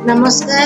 ନମସ୍କାର,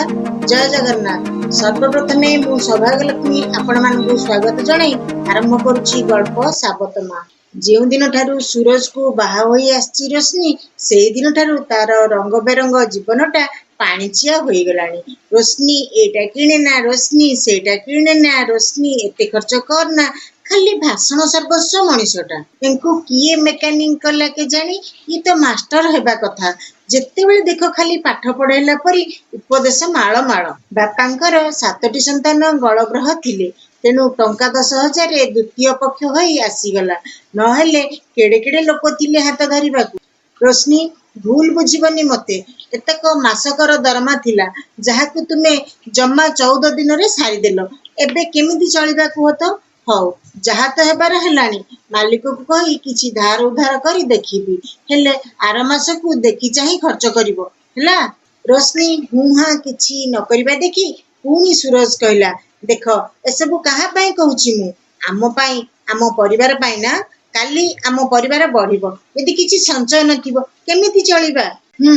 ଜୟ ଜଗନ୍ନାଥ। ସର୍ବପ୍ରଥମେ ମୁଁ ସୌଭାଗ୍ୟଲକ୍ଷ୍ମୀ ଆପଣମାନଙ୍କୁ ସ୍ୱାଗତ ଜଣାଇ ଆରମ୍ଭ କରୁଛି ଗଳ୍ପ ସାବତ ମା। ଯେଉଁଦିନଠାରୁ ସୁରଜକୁ ବାହା ହୋଇ ଆସିଛି ରୋଶନୀ, ସେଇଦିନଠାରୁ ତାର ରଙ୍ଗ ବେରଙ୍ଗ ଜୀବନଟା ପାଣିଚିଆ ହୋଇଗଲାଣି। ରୋଶନୀ ଏଇଟା କିଣେନା, ରୋଶନୀ ସେଇଟା କିଣେନା, ରୋଶନୀ ଏତେ ଖର୍ଚ୍ଚ କରନା, ଖାଲି ଭାଷଣ ସର୍ବସ୍ୱ ମଣିଷଟା। ଏଙ୍କୁ କିଏ ମେକାନିକ କଲା କେଜାଣି? ଇଏ ତ ମାଷ୍ଟର ହେବା କଥା। ଯେତେବେଳେ ଦେଖ ଖାଲି ପାଠ ପଢ଼େଇଲା ପରି ଉପଦେଶ ମାଳ ମାଳ। ବାପାଙ୍କର 7ଟି ସନ୍ତାନ ଗଳଗ୍ରହ ଥିଲେ, ତେଣୁ ଟଙ୍କା 10,000 ଦ୍ୱିତୀୟ ପକ୍ଷ ହୋଇ ଆସିଗଲା। ନହେଲେ କେଡ଼େ କେଡ଼େ ଲୋକ ଥିଲେ ହାତ ଧରିବାକୁ। ରୋଶନୀ, ଭୁଲ ବୁଝିବନି ମୋତେ। ଏତକ ମାସକର ଦରମା ଥିଲା, ଯାହାକୁ ତୁମେ ଜମା 14 ଦିନରେ ସାରିଦେଲ। ଏବେ କେମିତି ଚଳିବା କୁହ ତ? ହଉ, ଯାହା ତ ହେବାର ହେଲାଣି, ମାଲିକକୁ କହି କିଛି ଧାର ଉଧାର କରି ଦେଖିବି। ହେଲେ ଆର ମାସକୁ ଦେଖି ଚାହିଁ ଖର୍ଚ୍ଚ କରିବ, ହେଲା? ରୋଶନୀ ହୁଁ ହାଁ କିଛି ନ କରିବା ଦେଖି ପୁଣି ସୁରଜ କହିଲା, ଦେଖ, ଏସବୁ କାହା ପାଇଁ କହୁଛି ମୁଁ? ଆମ ପାଇଁ, ଆମ ପରିବାର ପାଇଁ ନା? କାଲି ଆମ ପରିବାର ବଢ଼ିବ, ଯଦି କିଛି ସଞ୍ଚୟ ନଥିବ କେମିତି ଚଳିବା? ହୁଁ,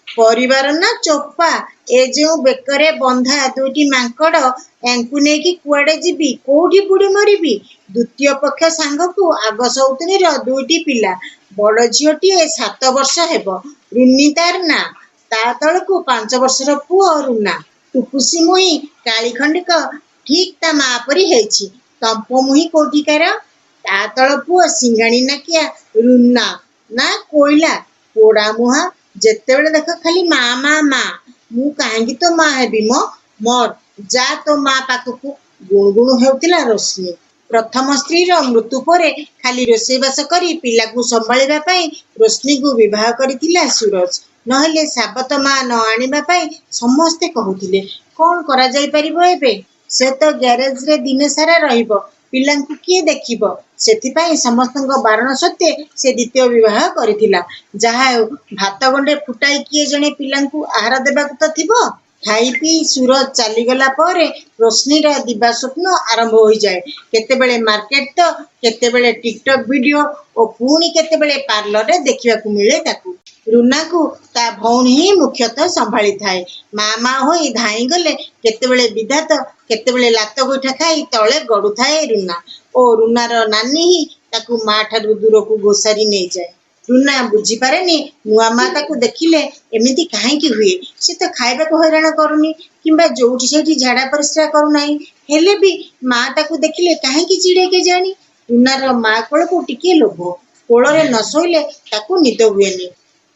ପରିବାର ନା ଚୋପା। ଏ ଯେଉଁ ବେକରେ ବନ୍ଧା ଦୁଇଟି ମାଙ୍କଡ଼, ୟାଙ୍କୁ ନେଇକି କୁଆଡ଼େ ଯିବି, କୋଉଠି ବୁଡ଼ି ମରିବି? ଦ୍ୱିତୀୟ ପକ୍ଷ ସାଙ୍ଗକୁ ଆଗ ସଉତୁଣୀର ଦୁଇଟି ପିଲା। ବଡ଼ ଝିଅଟିଏ 7 ବର୍ଷ ହେବ, ରୁନି ତାର ନାଁ। ତା ତଳକୁ 5 ବର୍ଷର ପୁଅ ରୁନା। ଟୁପୁସି ମୁହିଁ କାଳି ଖଣ୍ଡିକ ଠିକ୍ ତା ମା ପରି ହେଇଛି। ତମ୍ପ ମୁହିଁ କୋଉଠିକାର। ତା ତଳ ପୁଅ ସିଙ୍ଘାଣି ନାକିଆ ରୁନା ନା କୋଇଲା, ପୋଡ଼ା ମୁହାଁ, ଯେତେବେଳେ ଦେଖ ଖାଲି ମା ମା ମା। ମୁଁ କାହିଁକି ତୋ ମା ହେବି ମ? ମର ଯା ତୋ ମା ପାଖକୁ, ଗୁଣୁଗୁଣୁ ହେଉଥିଲା ରୋଶନୀ। ପ୍ରଥମ ସ୍ତ୍ରୀର ମୃତ୍ୟୁ ପରେ ଖାଲି ରୋଷେଇବାସ କରି ପିଲାକୁ ସମ୍ଭାଳିବା ପାଇଁ ରୋଶନୀକୁ ବିବାହ କରିଥିଲା ସୁରଜ। ନହେଲେ ସାବତ ମା ନ ଆଣିବା ପାଇଁ ସମସ୍ତେ କହୁଥିଲେ। କଣ କରାଯାଇପାରିବ ଏବେ? ସେ ତ ଗ୍ୟାରେଜରେ ଦିନ ସାରା ରହିବ, ପିଲାଙ୍କୁ କିଏ ଦେଖିବ? ସେଥିପାଇଁ ସମସ୍ତଙ୍କ ବାରଣ ସତ୍ତ୍ୱେ ସେ ଦ୍ୱିତୀୟ ବିବାହ କରିଥିଲା। ଯାହା ହେଉ, ଭାତ ଗଣ୍ଡେ ଫୁଟାଇ କିଏ ଜଣେ ପିଲାଙ୍କୁ ଆହାର ଦେବାକୁ ତ ଥିବ। ଖାଇ ପିଇ ସୁରଜ ଚାଲିଗଲା ପରେ ରୋଶନୀର ଦିବା ସ୍ୱପ୍ନ ଆରମ୍ଭ ହୋଇଯାଏ। କେତେବେଳେ ମାର୍କେଟ ତ କେତେବେଳେ ଟିକଟକ୍ ଭିଡିଓ ଓ ପୁଣି କେତେବେଳେ ପାର୍ଲରରେ ଦେଖିବାକୁ ମିଳେ ତାକୁ। ରୁନାକୁ ତା ଭଉଣୀ ହିଁ ମୁଖ୍ୟତଃ ସମ୍ଭାଳିଥାଏ। ମା ମା ହୋଇ ଧାଇଁଗଲେ କେତେବେଳେ ବିଧା ତ କେତେବେଳେ ଲାତ ଗୋଇଠା ଖାଇ ତଳେ ଗଡୁଥାଏ ରୁନା ଓ ରୁନାର ନାନୀ ହିଁ ତାକୁ ମା ଠାରୁ ଦୂରକୁ ଘୋଷାରି ନେଇଯାଏ। ରୁନା ବୁଝିପାରେନି ନୂଆ ମା ତାକୁ ଦେଖିଲେ ଏମିତି କାହିଁକି ହୁଏ। ସେ ତ ଖାଇବାକୁ ହଇରାଣ କରୁନି କିମ୍ବା ଯୋଉଠି ସେଇଠି ଝାଡ଼ା ପରିସ୍ରା କରୁନାହିଁ, ହେଲେ ବି ମା ତାକୁ ଦେଖିଲେ କାହିଁକି ଚିଡ଼େ କେଜାଣି? ରୁନାର ମା କୋଳକୁ ଟିକିଏ ଲୋଭ। କୋଳରେ ନ ଶୋଇଲେ ତାକୁ ନିଦ ହୁଏନି।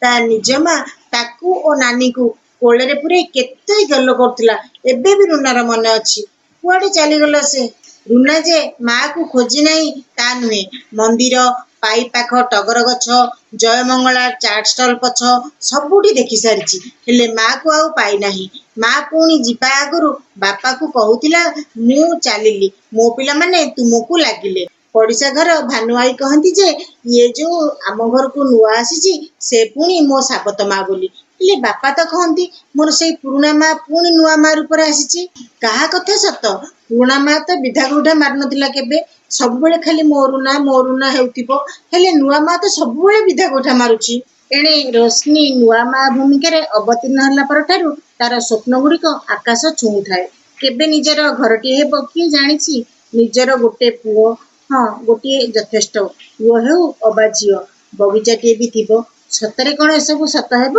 ତା ନିଜ ମା ତାକୁ ଓ ନାନୀକୁ କୋଳରେ ପୂରେଇ କେତେ ଗେଲ କରୁଥିଲା, ଏବେ ବି ରୁନାର ମନେ ଅଛି। କୁଆଡ଼େ ଚାଲିଗଲା ସେ? ରୁନା ଯେ ମାଆକୁ ଖୋଜି ନାହିଁ ତା ନୁହେଁ। ମନ୍ଦିର, ପାଇପ୍ ପାଖ ଟଗର ଗଛ, ଜୟମଙ୍ଗଳା ଚାଟ୍ ଷ୍ଟଲ ପଛ ସବୁଠି ଦେଖିସାରିଛି, ହେଲେ ମାଆକୁ ଆଉ ପାଇନାହିଁ। ମା ପୁଣି ଯିବା ଆଗରୁ ବାପାକୁ କହୁଥିଲା, ମୁଁ ଚାଲିଲି, ମୋ ପିଲାମାନେ ତୁମକୁ ଲାଗିଲେ। ପଡ଼ିଶା ଘର ଭାନୁଆଈ କହନ୍ତି ଯେ ଇଏ ଯୋଉ ଆମ ଘରକୁ ନୂଆ ଆସିଛି ସେ ପୁଣି ମୋ ସାବତ ମା ବୋଲି। ହେଲେ ବାପା ତ କହନ୍ତି ମୋର ସେଇ ପୁରୁଣା ମା ପୁଣି ନୂଆ ମା ରୂପରେ ଆସିଛି। କାହା କଥା ସତ? ପୁରୁଣା ମା ତ ବିଧା ଗୋଇଠା ମାରୁନଥିଲା କେବେ, ସବୁବେଳେ ଖାଲି ମୋ ରୁନା ମୋ ରୁନା ହେଉଥିବ। ହେଲେ ନୂଆ ମା ତ ସବୁବେଳେ ବିଧା ଗୋଇଠା ମାରୁଛି। ଏଣେ ରୋଶନୀ ନୂଆ ମା ଭୂମିକାରେ ଅବତୀର୍ଣ୍ଣ ହେଲା ପରଠାରୁ ତାର ସ୍ୱପ୍ନଗୁଡ଼ିକ ଆକାଶ ଛୁଉଁଥାଏ। କେବେ ନିଜର ଘରଟିଏ ହେବ କିଏ ଜାଣିଛି? ନିଜର ଗୋଟେ ପୁଅ, ହଁ ଗୋଟିଏ ଯଥେଷ୍ଟ, ପୁଅ ହେଉ ଅବା ଝିଅ, ବଗିଚାଟିଏ ବି ଥିବ। ସତରେ କଣ ଏସବୁ ସତ ହେବ?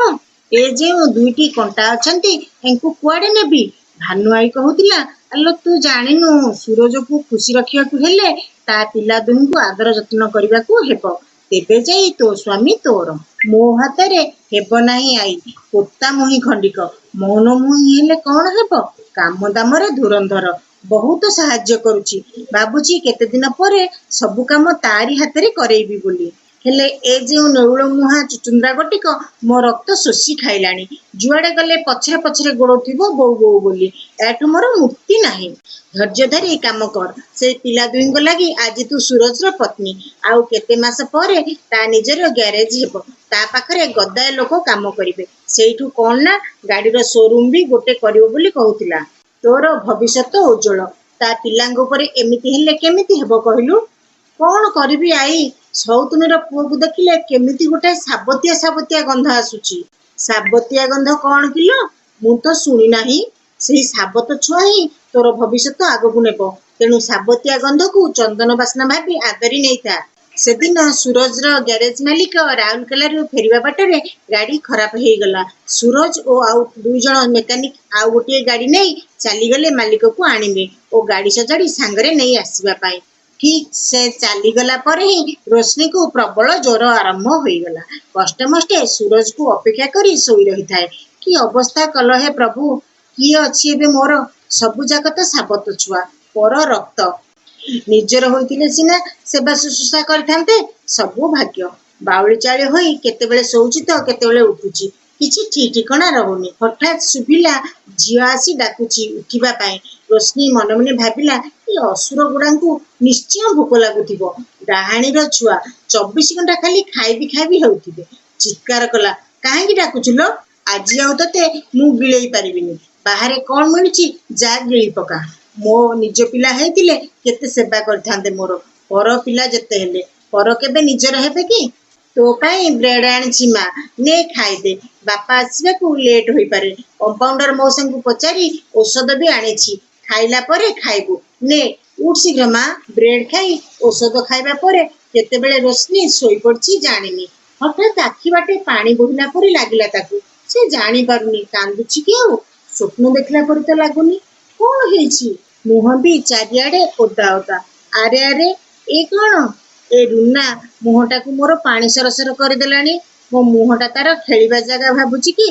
ଏ ଯେଉଁ ଦୁଇଟି କଣ୍ଟା ଅଛନ୍ତି ଏଙ୍କୁ କୁଆଡ଼େ ନେବି? ଭାନୁଆଈ କହୁଥିଲା, ଆଲୋ ତୁ ଜାଣିନୁ, ସୁରଜକୁ ଖୁସି ରଖିବାକୁ ହେଲେ ତା ପିଲା ଦୁହିଁଙ୍କୁ ଆଦର ଯତ୍ନ କରିବାକୁ ହେବ, ତେବେ ଯାଇ ତୋ ସ୍ୱାମୀ ତୋର। ମୋ ହାତରେ ହେବ ନାହିଁ ଆଈ, ପୋତା ମୁହିଁ ଖଣ୍ଡିକ, ମଉନ ମୁହିଁ ହେଲେ କଣ ହେବ, କାମ ଦାମରେ ଧୁରନ୍ଧର, ବହୁତ ସାହାଯ୍ୟ କରୁଛି। ଭାବୁଛି କେତେଦିନ ପରେ ସବୁ କାମ ତାରି ହାତରେ କରେଇବି ବୋଲି। ହେଲେ ଏ ଯେଉଁ ନେଉଳ ମୁହାଁ ଚୁଚୁନ୍ଦ୍ରା ଗୋଟିକ ମୋ ରକ୍ତ ଶୋଷି ଖାଇଲାଣି। ଯୁଆଡ଼େ ଗଲେ ପଛରେ ପଛରେ ଗୋଡ଼ଉଥିବ ବୋଉ ବୋଉ ବୋଲି। ଏହାଠୁ ମୋର ମୁକ୍ତି ନାହିଁ। ଧୈର୍ଯ୍ୟ ଧରି କାମ କର। ସେଇ ପିଲା ଦୁହିଁଙ୍କ ଲାଗି ଆଜି ତୁ ସୁରଜର ପତ୍ନୀ। ଆଉ କେତେ ମାସ ପରେ ତା ନିଜର ଗ୍ୟାରେଜ ହେବ। ତା ପାଖରେ ଗଦାଏ ଲୋକ କାମ କରିବେ। ସେଇଠୁ କଣ ନା ଗାଡ଼ିର ସୋରୁମ ବି ଗୋଟେ କରିବ ବୋଲି କହୁଥିଲା। ତୋର ଭବିଷ୍ୟତ ଉଜ୍ଜ୍ୱଳ। ତା ପିଲାଙ୍କ ଉପରେ ଏମିତି ହେଲେ କେମିତି ହେବ କହିଲୁ? କଣ କରିବି ଆଈ, ସଉତୁଣୀର ପୁଅକୁ ଦେଖିଲେ କେମିତି ଗୋଟାଏ ସାବତିଆ ସାବତିଆ ଗନ୍ଧ ଆସୁଛି। ସାବତିଆ ଗନ୍ଧ କଣ କିଲୋ? ମୁଁ ତ ଶୁଣି ନାହିଁ। ସେହି ସାବତ ଛୁଆ ହିଁ ତୋର ଭବିଷ୍ୟତ ଆଗକୁ ନେବ। ତେଣୁ ସାବତିଆ ଗନ୍ଧକୁ ଚନ୍ଦନ ବାସ୍ନା ଭାବି ଆଦରି ନେଇଥା। ସେଦିନ ସୁରଜର ଗ୍ୟାରେଜ ମାଲିକ ରାଉରକେଲାରୁ ଫେରିବା ବାଟରେ ଗାଡ଼ି ଖରାପ ହେଇଗଲା। ସୁରଜ ଓ ଆଉ ଦୁଇଜଣ ମେକାନିକ ଆଉ ଗୋଟିଏ ଗାଡ଼ି ନେଇ ଚାଲିଗଲେ ମାଲିକକୁ ଆଣିବେ ଓ ଗାଡ଼ି ସଜାଡ଼ି ସାଙ୍ଗରେ ନେଇ ଆସିବା ପାଇଁ। ଠିକ୍ ସେ ଚାଲିଗଲା ପରେ ହିଁ ରୋଶନୀକୁ ପ୍ରବଳ ଜ୍ୱର ଆରମ୍ଭ ହୋଇଗଲା। କଷ୍ଟେମଷ୍ଟେ ସୁରଜକୁ ଅପେକ୍ଷା କରି ଶୋଇ ରହିଥାଏ। କି ଅବସ୍ଥା କଲ ହେ ପ୍ରଭୁ! କିଏ ଅଛି ଏବେ ମୋର? ସବୁଯାକ ତ ସାବତ ଛୁଆ, ପର ରକ୍ତ। ନିଜର ହୋଇଥିଲେ ସିନା ସେବା ଶୁଶ୍ରୂଷା କରିଥାନ୍ତେ। ସବୁ ଭାଗ୍ୟ। ବାଉଳି ଚାଉଳି ହୋଇ କେତେବେଳେ ଶୋଉଛି ତ କେତେବେଳେ ଉଠୁଛି, କିଛି ଠିକ୍ ଠିକଣା ରହୁନି। ହଠାତ୍ ଶୁଭିଲା ଝିଅ ଆସି ଡାକୁଛି ଉଠିବା ପାଇଁ। ରୋଶନୀ ମନେ ମନେ ଭାବିଲା, ଏ ଅସୁରଗୁଡ଼ାଙ୍କୁ ନିଶ୍ଚୟ ଭୋକ ଲାଗୁଥିବ। ଡାହାଣୀର ଛୁଆ, 24 ଘଣ୍ଟା ଖାଲି ଖାଇବି ଖାଇବି ହେଉଥିବେ। ଚିତ୍କାର କଲା, କାହିଁକି ଡାକୁଛୁ ଲୋ? ଆଜି ଆଉ ତୋତେ ମୁଁ ଗିଳେଇ ପାରିବିନି। ବାହାରେ କ'ଣ ମିଳୁଛି ଯା ଗିଳି ପକା। ମୋ ନିଜ ପିଲା ହେଇଥିଲେ କେତେ ସେବା କରିଥାନ୍ତେ ମୋର। ପର ପିଲା ଯେତେ ହେଲେ ପର କେବେ ନିଜର ହେବେ କି? ତୋ ପାଇଁ ବ୍ରେଡ ଆଣିଛି ମା, ନେ ଖାଇଦେ। ବାପା ଆସିବାକୁ ଲେଟ୍ ହୋଇପାରେ। କମ୍ପାଉଣ୍ଡର ମଉସାଙ୍କୁ ପଚାରି ଔଷଧ ବି ଆଣିଛି, ଖାଇଲା ପରେ ଖାଇବୁ। ନେ ଉଠ ଶୀଘ୍ର ମା। ବ୍ରେଡ ଖାଇ ଔଷଧ ଖାଇବା ପରେ କେତେବେଳେ ରୋଶନୀ ଶୋଇପଡ଼ିଛି ଜାଣିନି। ହଠାତ୍ ଆଖି ବାଟେ ପାଣି ବୋହିଲା ପରି ଲାଗିଲା ତାକୁ। ସେ ଜାଣିପାରୁନି କାନ୍ଦୁଛି କି ଆଉ ସ୍ୱପ୍ନ ଦେଖିଲା ପରି ତ ଲାଗୁନି। କ'ଣ ହେଇଛି? ମୁହଁ ବି ଚାରିଆଡ଼େ ଓଦା ଓଦା। ଆରେ ଆରେ, ଏ କ'ଣ? ଏ ରୁନା ମୁହଁଟାକୁ ମୋର ପାଣି ସରସର କରିଦେଲାଣି। ମୋ ମୁହଁଟା ତାର ଖେଳିବା ଜାଗା ଭାବୁଛି କି?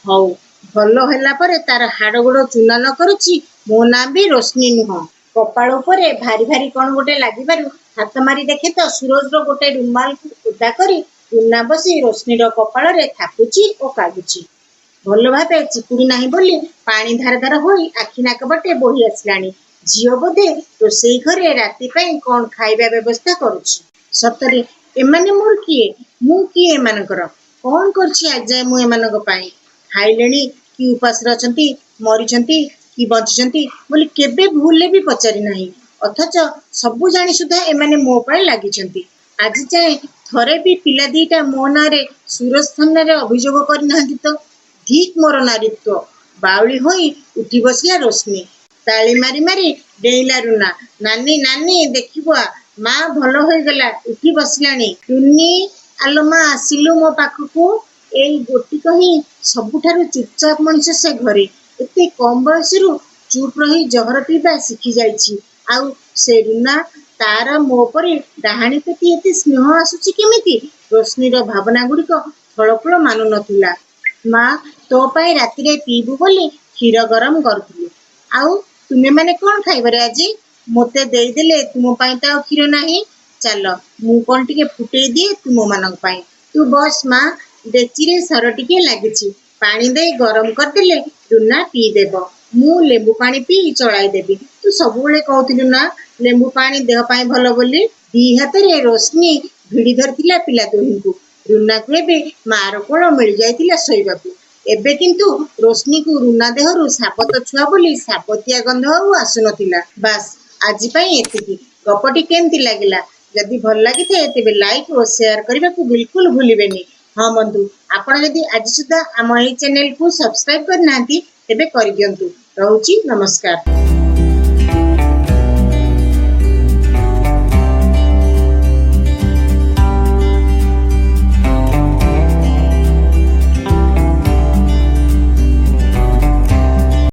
ହଉ, ଭଲ ହେଲା ପରେ ତାର ହାଡ଼ ଗୋଡ଼ ଚୂନା ନ କରୁଛି ମୋ ନାଁ ବି ରୋଶନୀ ନୁହଁ। କପାଳ ଉପରେ ଭାରି ଭାରି କ'ଣ ଗୋଟେ ଲାଗିବାରୁ ହାତ ମାରି ଦେଖେ ତ ସୁରଜର ଗୋଟେ ରୁମାଲକୁ ଓଦା କରି ରୁନା ବସି ରୋଶନୀର କପାଳରେ ଥାପୁଛି ଓ କାଢୁଛି। ଭଲ ଭାବେ ଚିପୁଡ଼ି ନାହିଁ ବୋଲି ପାଣି ଧାର ଧାର ହୋଇ ଆଖି ନାକ ବାଟେ ବୋହି ଆସିଲାଣି। ଝିଅ ବୋଧେ ରୋଷେଇ ଘରେ ରାତି ପାଇଁ କ'ଣ ଖାଇବା ବ୍ୟବସ୍ଥା କରୁଛି। ସତରେ ଏମାନେ ମୋର କିଏ? ମୁଁ କିଏ ଏମାନଙ୍କର? କ'ଣ କରିଛି ଆଜିଯାଏ ମୁଁ ଏମାନଙ୍କ ପାଇଁ? ଖାଇଲେଣି କି ଉପାସରେ ଅଛନ୍ତି, ମରିଛନ୍ତି କି ବଞ୍ଚିଛନ୍ତି ବୋଲି କେବେ ଭୁଲରେ ବି ପଚାରି ନାହିଁ। ଅଥଚ ସବୁ ଜାଣି ସୁଦ୍ଧା ଏମାନେ ମୋ ପାଇଁ ଲାଗିଛନ୍ତି। ଆଜି ଯାଏଁ ଥରେ ବି ପିଲା ଦିଇଟା ମୋ ନାଁରେ ସୁରଜ ଥାନାରେ ଅଭିଯୋଗ କରିନାହାନ୍ତି ତ? ଧିକ୍ ମୋର ନାରୀତ୍ୱ! ବାଉଳି ହୋଇ ଉଠି ବସିଲା ରୋଶନୀ। ତାଳି ମାରି ମାରି ଡେଇଁଲା ରୁନା। ନାନୀ ନାନୀ, ଦେଖିବୁ ଆ, ମା ଭଲ ହୋଇଗଲା, ଉଠି ବସିଲାଣି। ଟୁନି, ଆଲୋ ମା, ଆସିଲୁ ମୋ ପାଖକୁ। ଏଇ ଗୋଟିକ ହିଁ ସବୁଠାରୁ ଚୁପଚାପ ମଣିଷ ସେ ଘରେ। ଏତେ କମ୍ ବୟସରୁ ଚୁପ୍ ରହି ଜହର ପିଇବା ଶିଖିଯାଇଛି। ଆଉ ସେ ରୁନା, ତାର ମୋ ପରି ଡାହାଣୀ ପ୍ରତି ଏତେ ସ୍ନେହ ଆସୁଛି କେମିତି? ରୋଶନୀର ଭାବନାଗୁଡ଼ିକ ଫଳଫଳ ମାନୁ ନଥିଲା। ମା, ତୋ ପାଇଁ ରାତିରେ ପିଇବୁ ବୋଲି କ୍ଷୀର ଗରମ କରୁଥିଲି। ଆଉ ତୁମେମାନେ କ'ଣ ଖାଇବରେ ଆଜି? ମୋତେ ଦେଇଦେଲେ ତୁମ ପାଇଁ ତ ଆଉ କ୍ଷୀର ନାହିଁ। ଚାଲ, ମୁଁ କ'ଣ ଟିକେ ଫୁଟେଇ ଦିଏ ତୁମମାନଙ୍କ ପାଇଁ। ତୁ ବସ ମା, ଡେକ୍ଚିରେ ସର ଟିକେ ଲାଗିଛି, ପାଣି ଦେଇ ଗରମ କରିଦେଲେ ରୁନା ପିଇଦେବ। ମୁଁ ଲେମ୍ବୁ ପାଣି ପିଇ ଚଳାଇଦେବି। ତୁ ସବୁବେଳେ କହୁଥିଲୁ ନା ଲେମ୍ବୁ ପାଣି ଦେହ ପାଇଁ ଭଲ ବୋଲି। ଦି ହାତରେ ରୋଶନୀ ଭିଡ଼ି ଧରିଥିଲା ପିଲା ଦୁହିଁଙ୍କୁ। ରୁନାକୁ ଏବେ ମାର କୋଳ ମିଳିଯାଇଥିଲା ଶୋଇବାକୁ। ଏବେ କିନ୍ତୁ ରୋଶନୀକୁ ରୁନା ଦେହରୁ ସାବତ ଛୁଆ ବୋଲି ସାବତିଆ ଗନ୍ଧ ଆଉ ଆସୁନଥିଲା। ବାସ୍, ଆଜି ପାଇଁ ଏତିକି। ଗପଟି କେମିତି ଲାଗିଲା? ଯଦି ଭଲ ଲାଗିଥାଏ ତେବେ ଲାଇକ୍ ଓ ସେୟାର କରିବାକୁ ବିଲକୁଲ ଭୁଲିବେନି। ହଁ ବନ୍ଧୁ, ଆପଣ ଯଦି ଆଜି ସୁଦ୍ଧା ଆମ ଏହି ଚ୍ୟାନେଲକୁ ସବସ୍କ୍ରାଇବ କରିନାହାନ୍ତି ତେବେ କରିଦିଅନ୍ତୁ। ରହୁଛି, ନମସ୍କାର।